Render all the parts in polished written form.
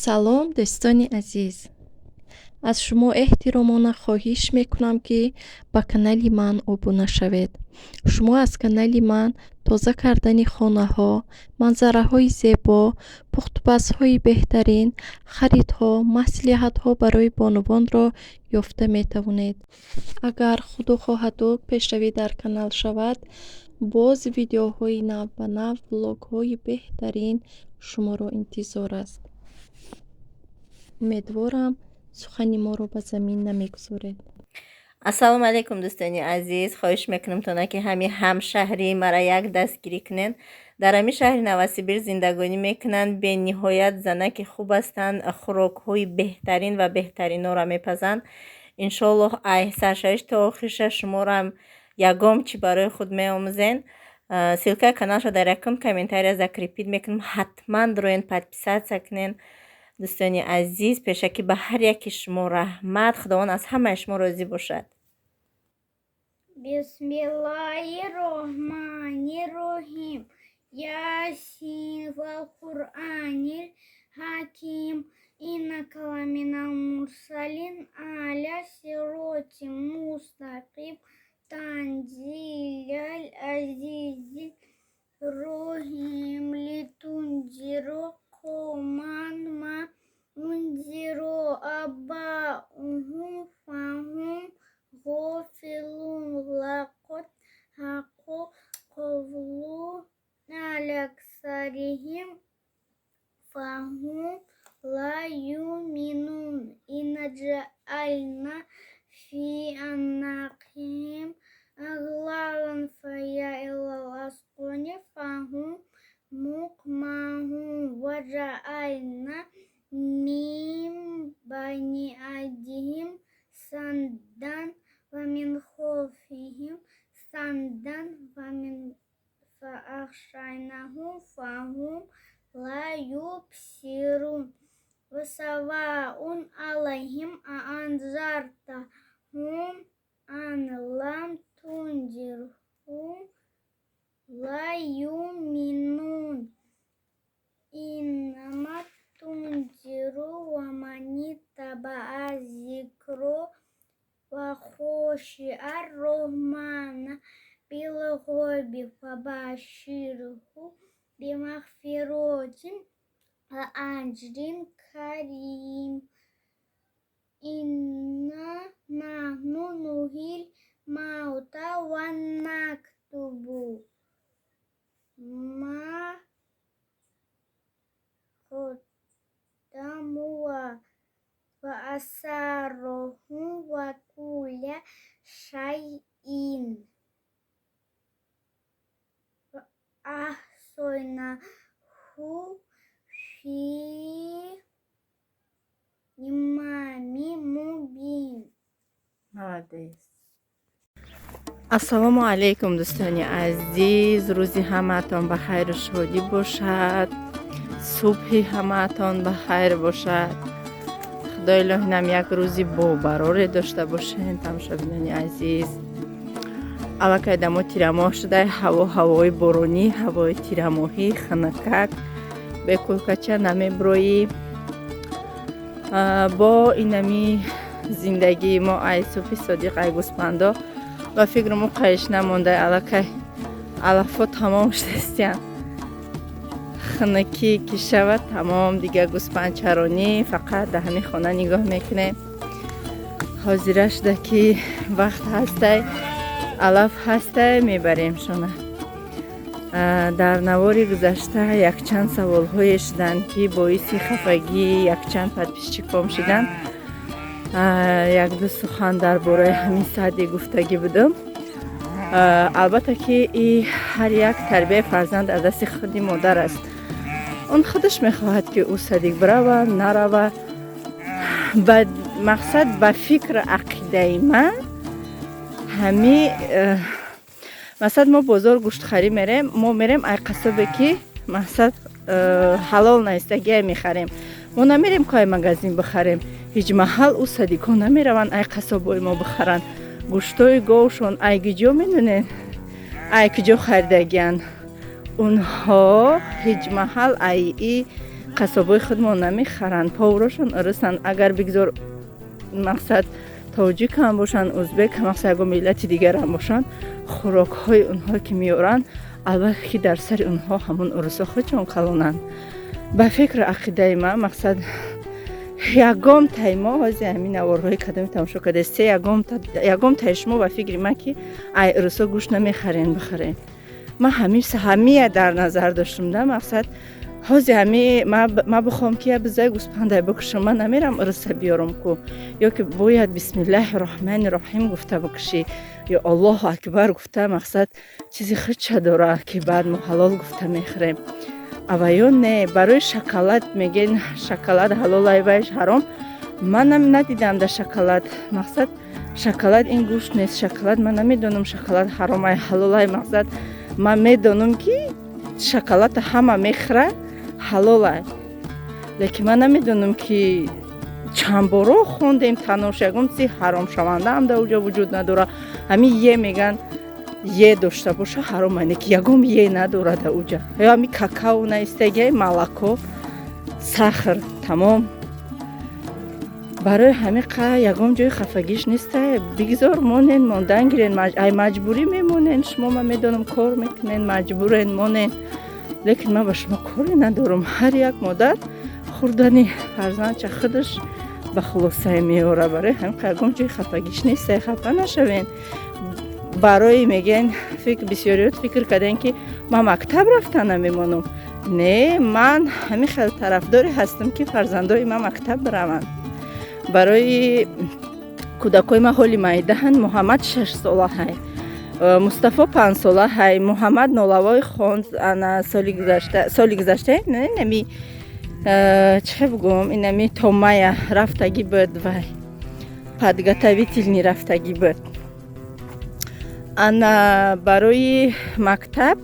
Салом, дӯстони азиз! Аз шумо эҳтиромона хоҳиш мекунам, ки ба канали ман обуна шавед. Шумо аз канали ман тоза кардани хонаҳо, манзараҳои зебо, пухтупазҳои беҳтарин, харидҳо, маслиҳатҳо барои бонувонро ёфта метавонед. Агар Худо хоҳаду пешравӣ дар канал шавад, боз видеоҳои навбанав, влогҳои беҳтарин шуморо интизор аст. Умедворам, сухани моро ба замин намегузоред. Ассалому алайкум, дӯстони азиз! Хоҳиш мекунам тона, ки ҳами ҳамшаҳрии мара як дастгирӣ кунен. Дар ҳами шаҳри Новосибир зиндагонӣ мекунанд. Бениҳоят занаки хуб ҳастанд, хӯрокҳои беҳтарин ва беҳтаринҳоро мепазанд. Иншоаллоҳ, ай саршавиш то охирша шуморам ягон чӣ барои худ меомӯзен. Ссылкаи каналшо дар якум комментария закрепить мекунам. Ҳатман дроен, подписаться кунен. Дӯстони азиз, пешакӣ ба ҳар яки шумо раҳмат. Худованд аз ҳамаи шумо розӣ бошад. Бисмиллаҳи-роҳмани-роҳим. Ясин вал-Қуръанил ҳаким. Иннака ламинал мурсалин аля сироти мустақим. Танзилал азизил роҳим. Литунзира қавман ма унзира абаъуҳум фаҳум ғофилун. Лақад ҳаққал қавлу аля аксариҳим фаҳум ла юъминун. Инна ҷаъална фи аънақиҳим ағлалан фаҳия илал азқони фаҳум муқмаҳун. Ва ҷаъална мин байни айдиҳим саддан ва мин халфиҳим саддан фаағшайнаҳум фаҳум ла юбсирун. Ва саваун алайҳим аанзартаҳум ам лам тунзирҳум ла юъминун. Иннама тунзиру мани-ттабаа зикра ва хашия-р-роҳмана бил-ғайби фабашширҳу бимағфиратин ва аҷрин карим. Инна наҳну нуҳйил мавта ва нактубу ма қаддаму ва асароҳум ва кулля шайъин аҳсайнаҳу фи имамин мубин. Молодец. Ассалому алайкум, дӯстони азиз! Рӯзи ҳамаатон ба хайру шодӣ бошад, субҳи ҳамаатон ба хайр бошад. Худои илоҳинам як рӯзи бобароре дошта бошем. Тамошобинони азиз, аллакай дамо тирамоҳ шуда, ҳаво ҳавои боронӣ, ҳавои тирамоҳӣ, хунукак, бекӯлкача намеброӣ. Бо инами зиндагии мо ай субҳи содиқ, ай гӯспандо ба фикру мо қайиш намонда, аллакай алафҳо тамом шудастиянд. Хунукӣ ки шавад, тамом, дигар гӯспандчаронӣ, фақат дар ҳамин хона нигоҳ мекунем. Ҳозира шуда ки вақт ҳастай, алаф ҳастай, мебаремшона. Дар навори гузашта якчанд саволҳое шуданд, ки боиси хафагии якчанд подписчиком шуданд. Якду сухан дар бораи ҳамин садик гуфтагӣ будам. Албатта ки и ҳар як тарбияи фарзанд аз дасти худи модар аст. Он худаш мехоҳад, ки ӯ садик бирава, нарава. Ба мақсад, ба фикру ақидаи ман, ҳами масалан, мо бозор гӯштхарӣ мерем, мо мерем ай қассобе, ки мақсад ҳалол наистагиай мехарем. Мо намерем, ко ай магазин бихарем. Ҳеҷ маҳал ӯ садикҳо намераванд, ай қассобои мо бихаранд. Гӯштҳои говшон ай киҷо, медонед, ай киҷо харидагиянд? Онҳо ҳеҷ маҳал ай и Қассобои худмон намехаранд, поварошон урусанд. Агар бигзор мақсад тоҷик ҳам бошанд, узбек, мақсад ягон миллати дигарам бошанд, хӯрокҳои онҳо ки меоранд, албатта ки дар сари онҳо ҳамон урусо худшон калонанд. Ба фикру ақидаи ман, мақсад ягон таи мо ҳози ҳамин наворҳои кадоми тамошо кардаст, се ягон таи шумо, ба фикри ман, ки ай урусо гӯшт намехарен, бихарен. Ман ҳамия дар назар доштам да. Мақсад ҳози ҳами ма бихоҳам ки я бизай гӯспандай бикушам, ман намерам уруса биёрам ку, ё ки бояд бисмиллаҳи роҳмани роҳим гуфта бикушӣ ё Аллоҳу акбар гуфта. Мақсад чизи худша дора, ки баъд мо ҳалол гуфта мехӯрем. Аваё не, барои шоколад мегӯен, шоколад ҳалолай, вайш ҳаром. Манам надидам дар шоколад. Мақсад шоколад ин гӯшт нест. Шоколад ман намедонам, шоколад ҳаромай, ҳалолай. Мақсад ман медонам, ки шоколада ҳама мехӯрад, ҳалолай, лекин ман намедонам, ки чанд боро хондем танош, ягон чизи ҳаромшаванда ҳам дар оҷо вуҷуд надорад. Ҳамин е меган, е дошта боша ҳаром ане, ки ягон е надорад дар уҷа. Ё ҳами какао наистагиай, молоко, сахар, тамом. Барои ҳамин қа ягон ҷои хафагиш нестай. Бигзор монен, мондан гирен. Ай маҷбурӣ мемонен шумо, ман медонам, кор мекунен, маҷбурен, монен, лекин ман ба шумо коре надорам. Ҳар як модар хӯрдани фарзандча худаш ба хулосае меорад. Барои ҳамин қа ягон ҷои хафагиш нестай, хафа нашавен. Барои мегӯен, фикр бисёриёт фикр кардем, ки ман мактаб рафта намемонам. Не, ман ҳамин хел тарафдоре ҳастам, ки фарзандои ман мактаб бираванд. Барои кӯдакҳои ман ҳоли майдаҳанд. Муҳаммад 6 сола ҳай, Мустафо 5 сола ҳай. Муҳаммад нолавой хонд ана соли гузашта, нами чӣ бугум, инами то мая рафтагӣ буд, вай подготовительный рафтагӣ буд. Ана барои мактаб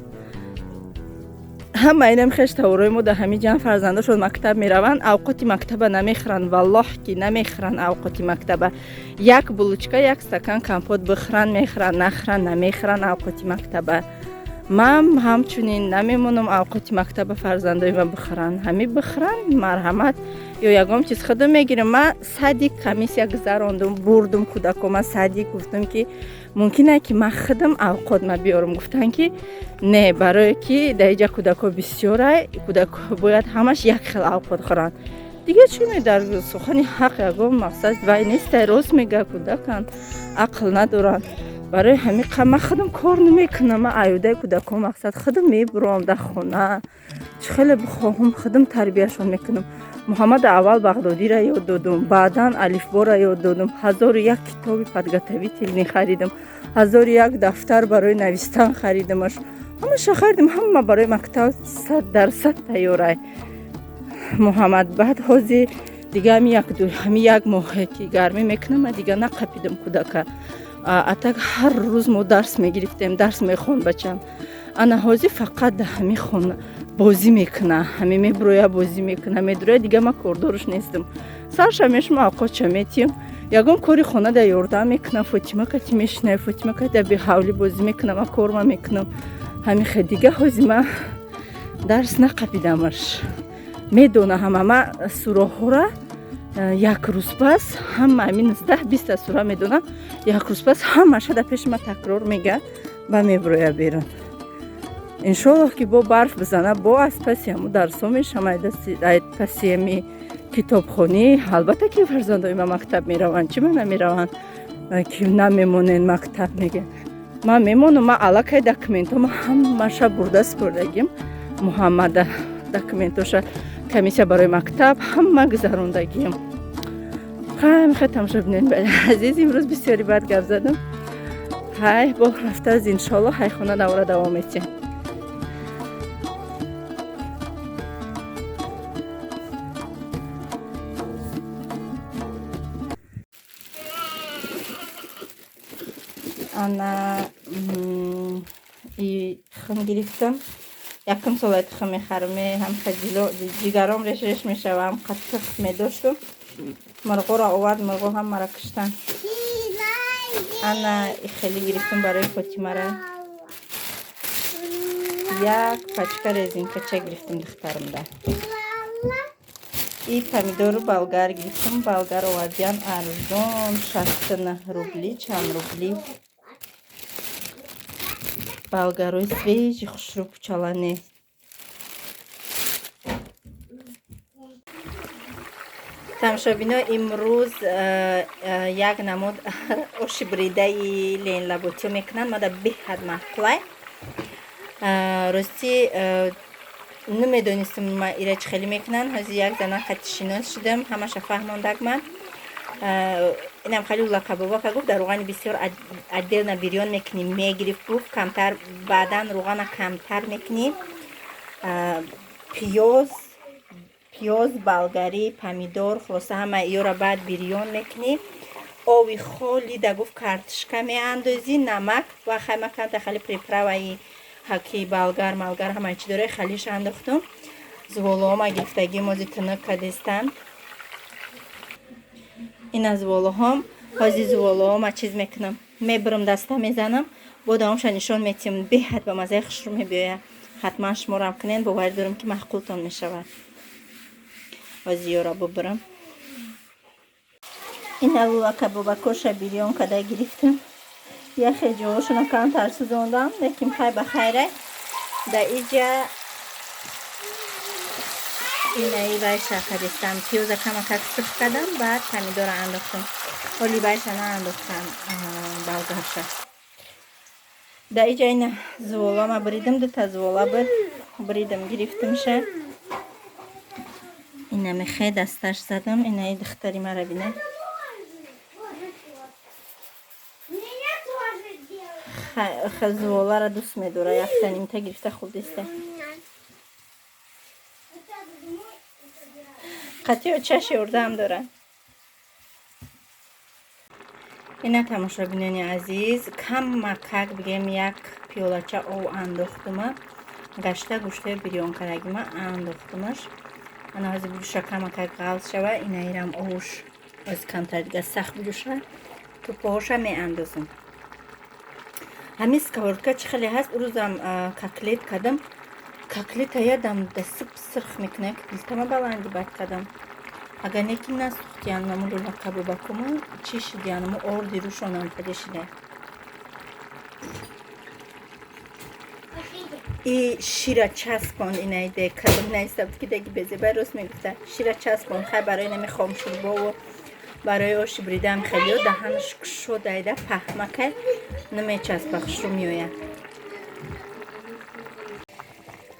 ҳама инам хеш таворои мо дар ҳамин ҷамъ фарзандошон мактаб мераванд, авқоти мактаба намехӯранд. Валлоҳ ки намехӯранд авқоти мактаба. Як булочка, як стакан компот бихӯранд, мехӯранд, нахӯранд, намехӯранд авқоти мактаба. Ман ҳамчунин намемонам авқоти мактаба фарзандои ман бихӯранд. Ҳами бихӯранд, марҳамат, ё ягон чиз худам мегирам. Ман садик комиссия гузарондум, бурдум кӯдако ман садик, гуфтам, ки мумкин е ки ман худам авқот ма биёрам. Гуфтанд, ки не, барое ки дар иҷа кӯдако бисёрай, кӯдако бояд ҳамаш як хел авқот хӯранд. Дигар чӣ, дар сухани ҳақ ягон мақсад вай нестай, рост мега, кӯдаканд, ақл надоранд. Барои ҳамин қа ман худам кор намекунам. Ман аюдаи кӯдакон мақсад худам мебурам, дар хона чӣ хеле бихоҳам, худам тарбияшон мекунам. Муҳаммада аввал бағдодиро ёд додум, баъдан алифборо ёд додум, 1001 китоби подготовительный харидам, 1001 дафтар барои навистан харидамаш, ҳамаша харидам, ҳама барои мактаб 100% тайёрай Муҳаммад. Баъд ҳозир дига ҳами як моҳе ки гармӣ мекунам, ман дига нақапидам кӯдака. А так ҳар рӯз мо дарс мегирифтем, дарс мехонд бачам. Ана ҳозир фақат дар ҳамин хона бозӣ мекуна, ҳами мебуроя, бозӣ мекуна, медуроя. Дига ман кордорш нестам. Сарша мешум, авқотша метиҳам, ягон кори хона дар ёрдам мекунам. Фотима кати мешинай, Фотима кати дар беҳавлӣ бозӣ мекунам, ман корма мекунам. Ҳамин хел дига ҳозир ман дарс нақапидамаш. Медона ҳама ма сураҳора, як рӯз пас ҳама ҳамин 19-20-та сура медонам. Як рӯз пас ҳамаша дар пеши ман такрор мега ва мебуроя берун. Иншоллоҳ ки бо барф бизана, бо аз паси ҳаму дарсҳо мешам, ай паси ҳами китобхонӣ. Албатта ки фарзандои ман мактаб мераванд. Чӣ ман намераванд, ки намемонен мактаб мегӯянд? Ман мемонам. Ман аллакай документҳома ҳамаша бурда супурдагим. Муҳаммада документоша комиссия барои мактаб ҳама гузарондагием. Хай, мехоҳед тамошо бинед. Азиз, имрӯз бисёри бад гап задам. Ҳай, бо рафта аз иншоллоҳ ҳай хона давора давом метиҳем. Ана и тухм гирифтам. Якум солай тухм мехарам. Ҳам ҷигаром реш реш мешава. Ҳам қад тухм медоштум, мурғоро овард, мурғо ҳам мара куштан. Ана хеле гирифтам барои Фотимара. Як пачка резинкача гирифтам духтарамда. И помидору болгар гирифтам. Болгар овардиан арзон, 69 рубли, чанд рубли. Болгарои свежий, хушрӯ, пучала нест. Тамошобино, имрӯз як намуд оши бридаи ленлаботиё мекунанд. Мада беҳад маъқулай. Ростӣ, намедонистам ма ира чӣ хеле мекунанд. Ҳозир як зана хатишинос шудам, ҳамаша фаҳмондак ман. Инам хеле лакабобака гуфт, дар рӯғани бисёр отдельно бирён мекунӣ, мегирифт, гуфт, камтар, баъдан рӯғана камтар мекунӣ. Пиёз, болгарӣ, помидор, хулоса, ҳама иёра баъд бирён мекунӣ. Ови холи да, гуфт, картишка меандозӣ, намак ва хайма камта хеле приправаи ҳаки болгар малгар ҳамаи чӣ дора, халиш андохтум. Зуволоҳома гирифтагӣ, мози тунук кадистанд. Ина зуволоҳом. Ҳози зуволоҳома чиз мекунам, мебурам, даста мезанам, бо давомша нишон метиҳам. Беҳад ба маззаи хушрӯ мебиёяд. Ҳатман шуморам кунед, боварӣ дорам, ки маъқултон мешавад. Ҳози ёра бубурам. Ина лула кабобакоша бирён када гирифтам. Яхе ҷоҳошона камтар сӯзондам, лекин хай, ба хайре. Да иҷа инаи вайша кадистам. Пиёза камакак сирх кардам, баъд помидора андохтам. Ҳоли вайша наандохтам, болгарша. Да иҷа ина зуволама буридам, дута зувола буд, буридам, гирифтамша. Ина мехе дасташ задам. Инаи духтари мара бине. Меня тоже делают. Зуволаро дӯст медора, якта нимта гирифта хурдиста. Қатиё чаши ёрдам дора. Ина, тамошобинони азиз, камакак, бигем, як пиёлача ов андохтума. Гашта гӯштаи бирён кардагима андохтумаш. Ана ҳозир буҷуша камакак ғалз шава. Инаирам овуш оз камтар дига сахт буҷуша, тупоҳоша меандозам. Ҳамин сковородка чӣ хеле ҳаст. Урӯзам котлет кардам, котлета ядам дасиб сирх мекунад, ки плитама баланди бад кардам. Агар не ки насӯхтиян, наму лула кабобакума чӣ шидиян, наму орди рӯшонам паде шида. И шира часпон, инаиде кадом наиста буд, ки деги безебай рост мегуфта, шира часпон. Хай, барои нами хомшурбову барои оши буридам хелиё даҳанаш кушодайда паҳмакай намечаспа, хушрӯ меояд.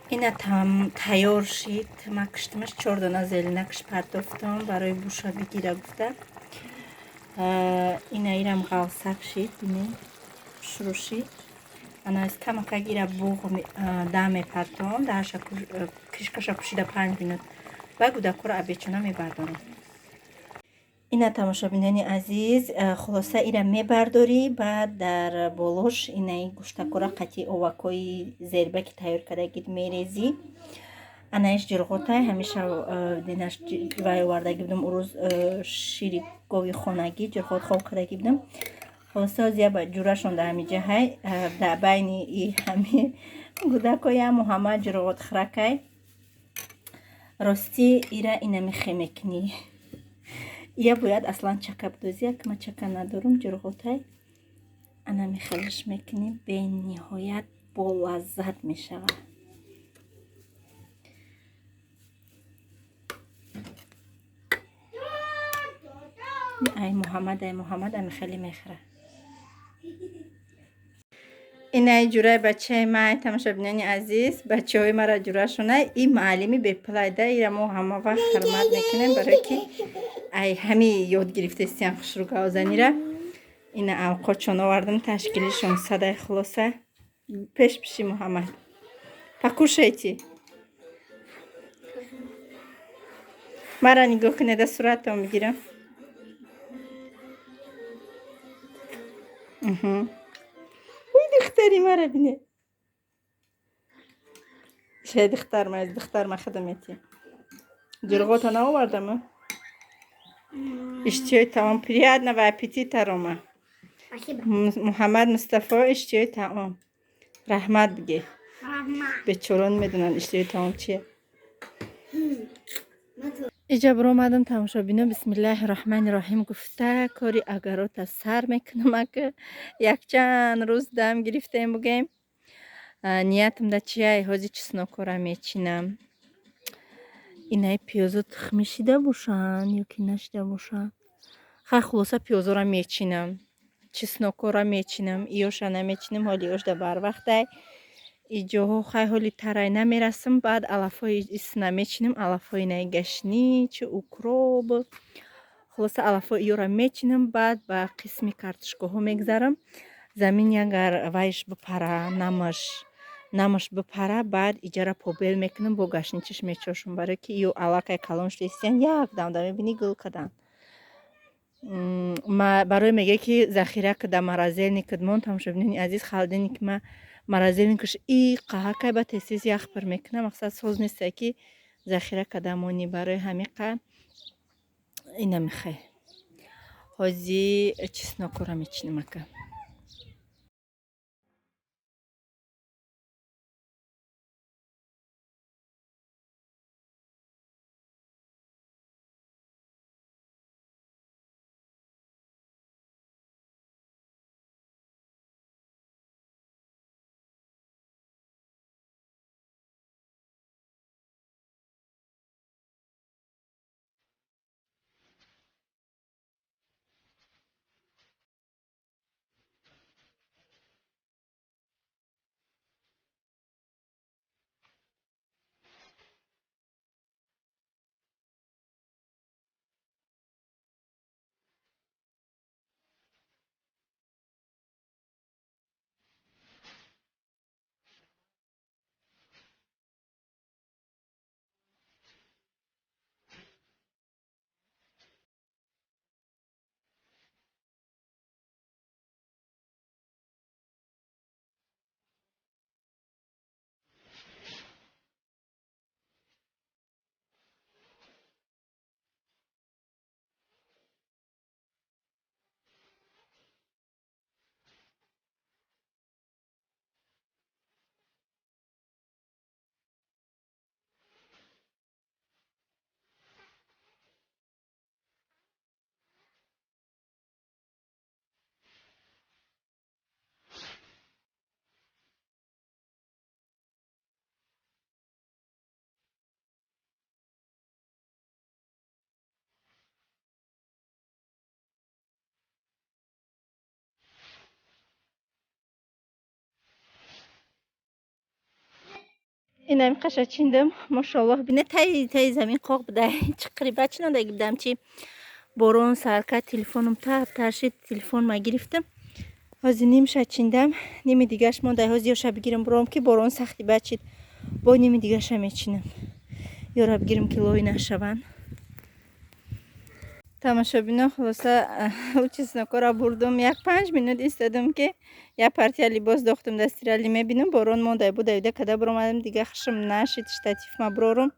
Ина тайёр шид. Ма киштимаш, чор дона зеленакш партофтам барои буша бигира гуфта. Ина ирам ғалсак шид, бинед, хушрӯ шид. Ана аз камакак ира буғ да мепартом, даҳаша крышкаша пӯшида 5 минут ва гудакҳоро абечона мебардорам. Ина, тамошобинони азиз, хулоса, ира мебардорӣ, баъд дар болош инаи гӯштакора қатъи овакҳои зерба ки тайёр кардагид мерезӣ. Анаиш ҷирғотай ҳамеша динаш вай овардаги будам урӯз, шири гови хонагӣ, ҷирғот хоб кардаги будам. Хулоса, ҳозир ба ҷурашон дар ҳамиҷа ҳай, дар байни и ҳами гудакоя Муҳаммад ҷирғот хӯракай. Ростӣ, ира ина мехе мекунӣ. Я бояд аслан чака бидозӣ, як ма чака надорум, ҷирғотай. Ана мехелаш мекунӣ, бениҳоят болаззат мешавад. Ай Муҳаммад, ай Муҳаммад ами хеле мехӯрад. Инаи ҷураи бачаи май, тамошобинони азиз, бачаҳои мара ҷурашона и маълими бепулайда. Ира мо ҳама вақт ҳурмат мекунем, барое ки ай ҳами ёд гирифтестиям хушрӯгавзанира. Ина авқотшон овардам, ташкилишон садай. Хулоса, пеш пиши, Муҳаммад, покушайте. Мара нигоҳ кунеда, суратам бигирам. Ой, духтари мара бине. Шай, духтар ма, духтар ма хидмати. Ҷирғота наовардама? Иштиҳои таом, приятного аппетита, Рома. Спасибо. Муҳаммад Мустафо, иштиҳои таом. Раҳмат биге. Раҳмат. Бечорон медонанд иштиҳои таом чия. Иҷа биромадам, тамошобино, бисмиллаҳи роҳмани роҳим гуфта, кори агарота сар мекунам. Ака якчанд рӯз дам гирифтем, бугем. Ниятам да чияй? Ҳози чеснокора мечинам. Инаи пиёзо тухмӣ шида бошанд ё ки нашида бошанд? Хай, хулоса, пиёзора мечинам, чеснокора мечинам, иёша намечинам, ҳоли иёш да барвақтай. Иҷоҳо хай ҳоли тарай намерасам, баъд алафҳои исна мечинам, алафҳои наи гашнич, укроп, хулоса, алафҳои иёра мечинам, баъд ба қисми картошкаҳо мегзарам. Замин ягар вайш бипара, намаш бипара, баъд иҷара побел мекунам, бо гашничиш мечошам, барое ки ё аллакай калон шудистиян, як дамда мебинӣ, гул кадан. Барои мега ки захира када, морозильник мон. Тамошобинони азиз, холодильник ма морозильникаш и қаҳакай, ба тез ях пир мекунам. Мақсад, соз несте ки захира када монӣ. Барои ҳамиқа ина мехай, ҳози чеснокора мечинам, ака. Инами қаша чиндам, мошоаллоҳ. Бине, таи таи замин қоқ буда, чиқири ба чинондаги будам, чи борон сар кард, телефонам тар тар шид, телефон ма гирифтам. Ҳози нимша чиндам, ними дигаш монда. Ҳози ёша бигирам, буром ки борон сахти бачид, бо ними дигаша мечинам. Ёра бигирам ки лой нашаванд. Тамошобино, хулоса, ӯ чеснокора бурдум, як 5 минут истодам ки як партия либос дохтум да стиральный, мебинам, борон монда буда, юда када буромадам, дига хушм нашид штатив ма бурорум.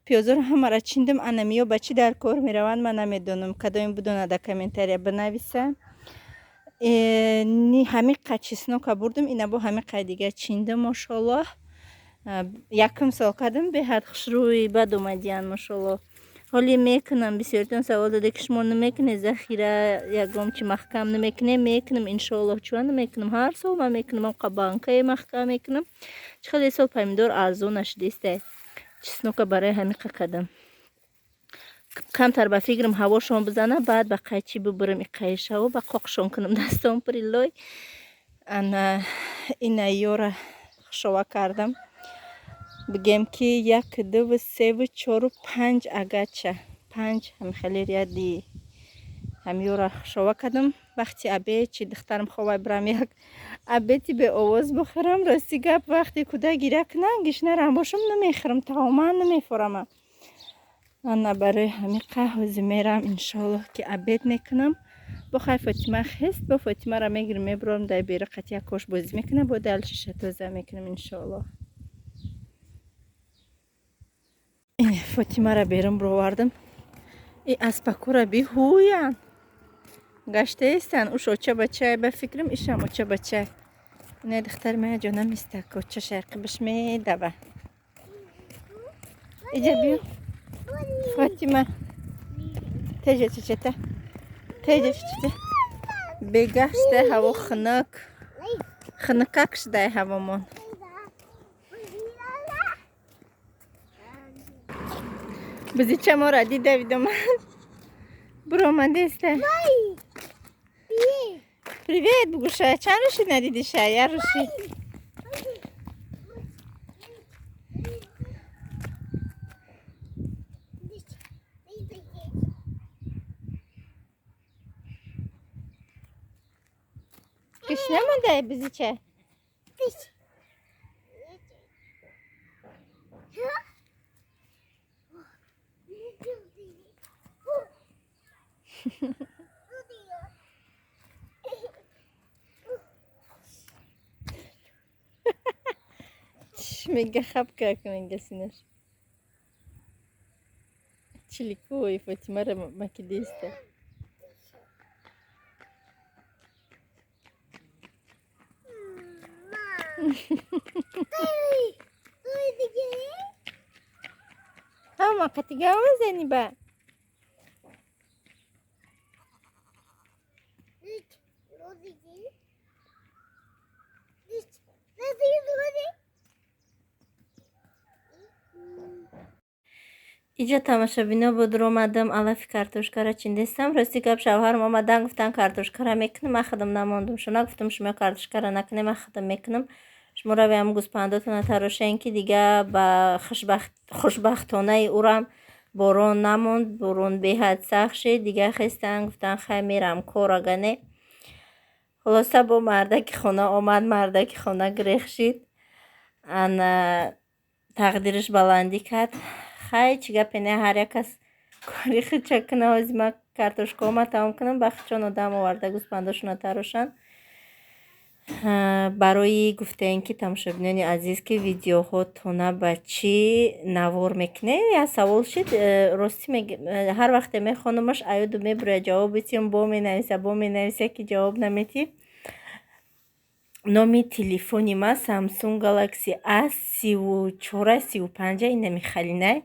Пиёзоро ҳамара чиндам. Анамиё ба чӣ дар кор мераванд, ман намедонам. Кадоим будона, да комментария бинависа. Ҳамин қа чеснока бурдум, ина бо ҳамин қай дига чиндам, мошоаллоҳ. Якум сол кардам, беҳад хушрӯй бад омадиян, мошоаллоҳ. Ҳоли мекунам. Бисёритон савол дода ки шумо намекунед захира, ягом чи маҳкам намекунем. Мекунам, иншоаллоҳ. Чуа намекунам? Ҳар сол ман мекунам, амқа банкае маҳкам мекунам. Чӣ хеле сол помидор арзон нашудисте. Чеснока барои ҳамиқа кардам. Камтар ба фикрам ҳавошон бизана, баъд ба қайчи бибурам иқайшаво, ба қоқшон кунам, дастон пури лой. Ана ина ёра хушова кардам. Бигем ки як, дуву, севу, чору, панҷ агача, панҷ ҳамихели ряди ҳамёра хушова кардам. Вақти обед чи духтарам ховай, бирам як обеди беовоз бихӯрам. Рости гап, вақте кӯдак гиря кунам, гишнарам бошам, намехӯрам, таоман намефорамам. Ана барои ҳамиқа ҳозир мерам, иншоаллоҳ, ки обед мекунам. Бо хай, Фотима хест, бо Фотимаро мегирам, мебурам дар бера, қати як кош бозӣ мекунам, бо дальше тоза мекунам, иншоаллоҳ. Фотимаро берун бировардам. И аспакура биҳӯян гаштаистан. Уш оча бачай, ба фикрам, ишам оча бачай. Ина духтари мая ҷонам истак, оча шайқибиш медава. Иҷа биё. Фотима, теҷа чичета, теҷа чичета. Бегаҳ шудай, ҳаво хунук, хунукак шудай ҳавомон. Бузича моро дида видомад, буромадеста. Привет бугуша, чанд рӯз шуд надидиша? Як рӯз шуд. Гушна мондай бузича? Мега хапка мега синаш. Чиликои Фотимара макидеста. Ҳама қатига мезани ба? Иҷа тамошобино буд, омадам, алафи картошкара чиндестам. Рости гап, шавҳарам омадан, гуфтан, картошкара мекунам, ман худам намондум. Шуна гуфтам, шумо картошкара накунем, ман худам мекунам. Шумо равем гӯспандотона тарошен, ки дига ба хушбахтонаи урам борон намонд, борон беҳад сахт шид. Дига хестан, гуфтан, хай мерам кор агане. Хулоса, бо мардаки хона омад, мардаки хона гирех шид. Ана тақдираш баландӣ кард. Хай, чӣ гапе не, ҳар як кас кори худша куна. Ҳози ман картошкаома тамом кунам, ба худшон одам оварда гӯспандошона тарошанд. Барои гуфтаем, ки тамошобинони азиз, ки видеоҳотона ба чӣ навор мекунед, як савол шид. Ростӣ, ҳар вақте мехонамаш, аёду мебурояд ҷавоб битиҳам, бо менависа, бо менависа, ки ҷавоб наметиҳ. Номи телефони ман Samsung Galaxy A 34, 35, инами халинай.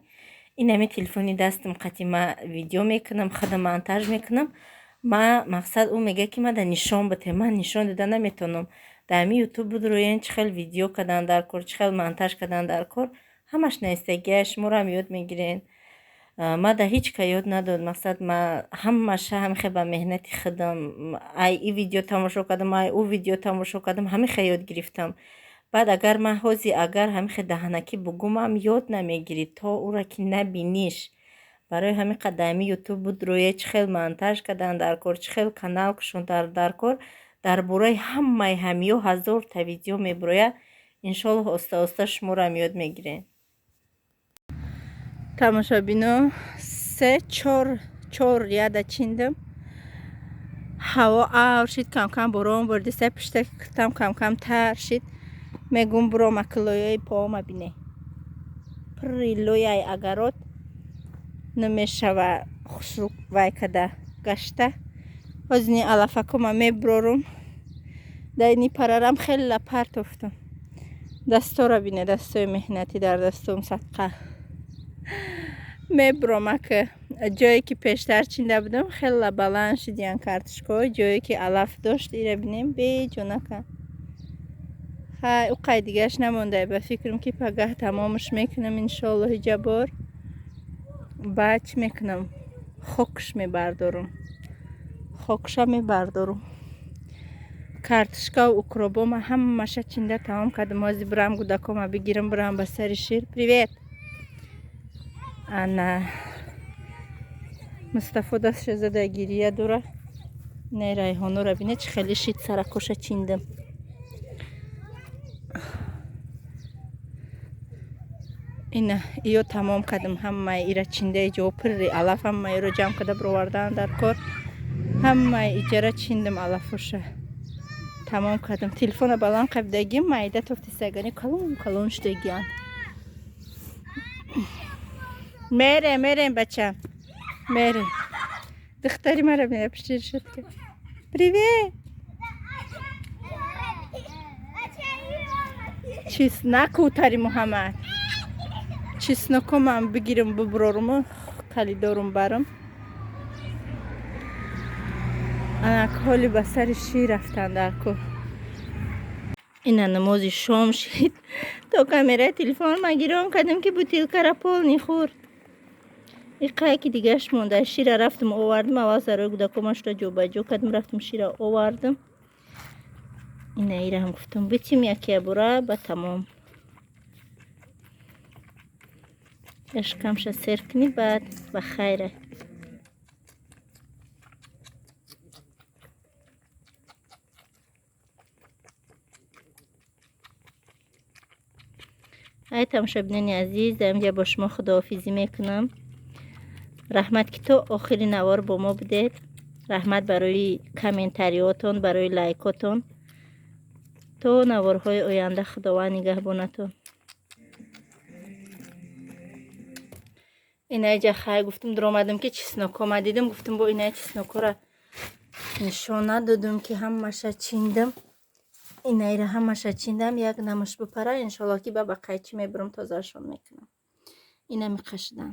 Инами телефони дастам қати ма видео мекунам, худам монтаж мекунам. Ма мақсад, ӯ мега, ки мада нишон бите, ман нишон дода наметавонам. Дар ҳами Ютуб будроен, чӣ хел видео кардан дар кор, чӣ хел монтаж кардан дар кор, ҳамаш наистагия, шуморо ёд мегирен. Ма да ҳеҷ ка ёд надод. Мақсад, ма ҳамаша ҳамихе ба меҳнати худам, ай и видео тамошо кардам, ай ӯ видео тамошо кардам, ҳамихе ёд гирифтам. Баъд агар ман ҳози агар ҳамихе даҳанакӣ бугумам, ёд намегирӣ, то ӯра ки набиниш. Барои ҳамин қад дар ҳами Ютуб буд рӯе, чӣ хел монтаж кардан дар кор, чӣ хел канал кушондан дар кор, дар бораи ҳамаи ҳамиё ҳазорта видео мебурояд. Иншоллоҳ, оста оста шуморо ёд мегирем. Тамошобино, се чор чор ряда чиндам. Ҳаво авр шид, камкам борон борди, се пуштакам камкам тар шид. Мегум, бурома, лояи пома бине, пурри лояи агарот намешава хушрӯ вай када гашта. Ҳозини алафакома мебурорум. Дар ини парарам хеле партофтам. Дастора бине, дастои меҳнатӣ дар дастом садқа. Мебурома, ки ҷое ки пештар чинда будам, хеле баланд шидиян картошкаҳо. Ҷое ки алаф дошт, ира бинем, беҷонака. Хай, ӯ қай дигааш намонда, ба фикрам, ки пагаҳ тамомаш мекунам, иншоаллоҳи ҷаббор. Баъд чӣ мекунам? Хокш мебардорум, хокша мебардорум. Картошкау укробома ҳамаша чинда тамом кардам. Ҳозир бирам гудакома бигирам, бирам ба сари шир. Привет! Ана Мустафо дастша зада гирия дора. Не, райҳонора бине, чӣ хеле шид, саракоша чиндам. Ина иё тамом кардам, ҳамаи ира чиндаи ҷо пирри алаф, ҳамаиро ҷамъ карда бировардан дар кор. Ҳамаи иҷара чиндам, алафоша тамом кардам. Телефона баланд қабидагим, майда тофтисагани, калон калон шудагиян. Мерем, мерем, бачам, мерем. Духтари мара бина, пишти шуд. Привет! Чиз накутари, Муҳаммад. Чеснокомам бигирам, буброруму. Калидорум барам. Анак ҳоли ба сари шир рафтан дар кӯҳ. Ина намози шом шид. То камераи телефон ма гирон кардем, ки бутилкара полный хӯрд. Иқае ки дигаш монда. Шира рафтам овардам, аввал сарои кӯдакома шуда ҷобаҷо кардам, рафтам шира овардам. Ина ираам гуфтам битим якя бура ба тамом. Яшкамша сер кунӣ, баъд ба хайра. Ай тамошобинони азиз, дар инҷа бо шумо худоҳофизӣ мекунам. Раҳмат, ки то охири навор бо мо будед. Раҳмат барои комментариотон, барои лайкотон. То наворҳои оянда Худованд нигаҳбонатон. Инаҷа хай гуфтум, дуромадам, ки чесноко ма дидам, гуфтум бо инаи чеснокора нишон надодум, ки ҳамаша чиндам. Инаира ҳамаша чиндам, як намаш бипара, иншолло, ки ба қайчи мебурам, тозаашон мекунам. Ина миқашидан.